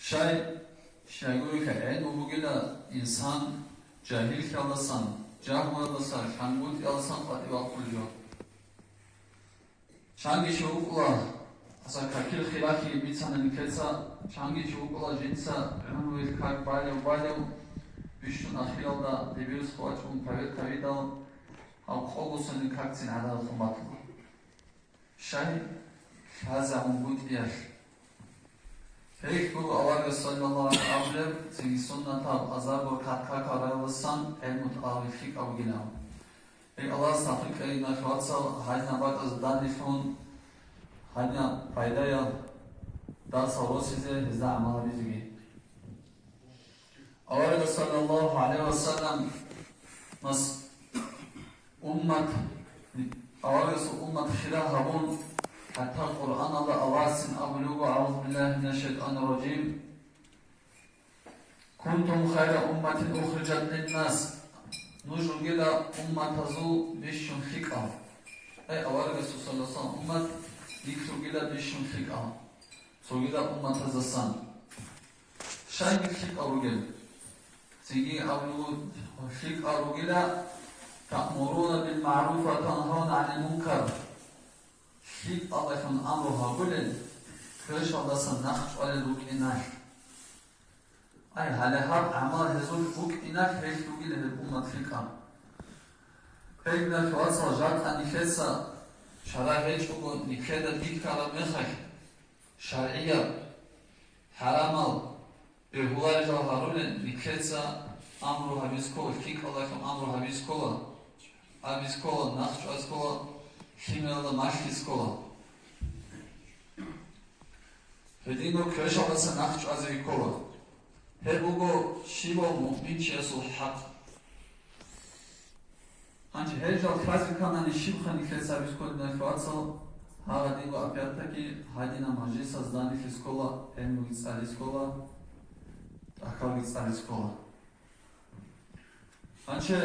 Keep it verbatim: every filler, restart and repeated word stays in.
Щай, щайгурелъул гӀелму бугила инсан жагьиллъиялдасан, жагьлуялдасан, лъангутӀиялдасан къватӀивахъулев. Чанги чи вукӀула, аса какил хиралъи бицана нилъеца, чанги чи вукӀула жинца гӀумруялъ как балев-балев, бищун ахиралда дибирусго вачӀун проверка видал, гьав къого сони какцин гӀададахъун батула. Щай? Лъазабун гутӀиялъ. Гьелъ буго аварагас саллаллагьу гӀалайгьи абулеб, цинги суннатаб азарго какал рагӀаласан гӀелму тӀалаб лъикӀаб бугилан. Гьеб Аллагьас тавфикъ кьеги, диналъул вацал, гьадинаб бакӀаз данделъун, гьадинаб пайдаял дарсал росизе, гьезда гӀамал гьабизеги. Аварагас саллаллагьу гӀалайгьи ва саллам мас уммат, аварагасул уммат хира гьабун, хӀатта Къуръаналда Аллагьасин абулеб буго: «АгӀузу биллагьи минаш шайтӀанир ражим. Кунтум хайра умматин ухриджат линнас». Нуж ругила умматазул бищун лъикӀал. Ай, аварагасул саллаллагьу гӀалайгьи ва саллам уммат, нилъ ругила бищун лъикӀал цогидал умматаздасан. Щайги лъикӀал ругел. Цинги абулеб, лъикӀал ругила: «Таъмуруна бил магӀруфи ва тангьавна гӀанил мункар». ЛъикӀалдалъун амру гьабулел, квешалдасан нахъ чӀвалел рукӀиналъ. Ай, гьале гьаб гӀамал гьезулъ букӀиналъ гьелъ ругила гьеб уммат лъикӀал. Гьеб, диналъул вацал, жакъа нилъеца чара гьечӀого, нилъеда бихьараб мехалъ, шаргӀияб, хӀарамал, бегьуларел жал гьарулел, нилъеца амру гьабизе ккола, лъикӀалдалъун амру гьабизе ккола, абизе ккола, нахъ чӀвазе ккола, лъимералда малъизе ккола. Гьединго квешалдаса нахъ чӀвазе ккола. Гьеб буго щивав муъминчиясул хӀакъ. Гьанже гьел жал лъазе кканани щибха нилъеца гьабизе кколеб, диналъул вацал? Гьагъадинго опять-таки гьадинаб мажлисаз данделъизе ккола, гӀелмуги цӀализе ккола, тӀахьалги цӀализе ккола. Гьанже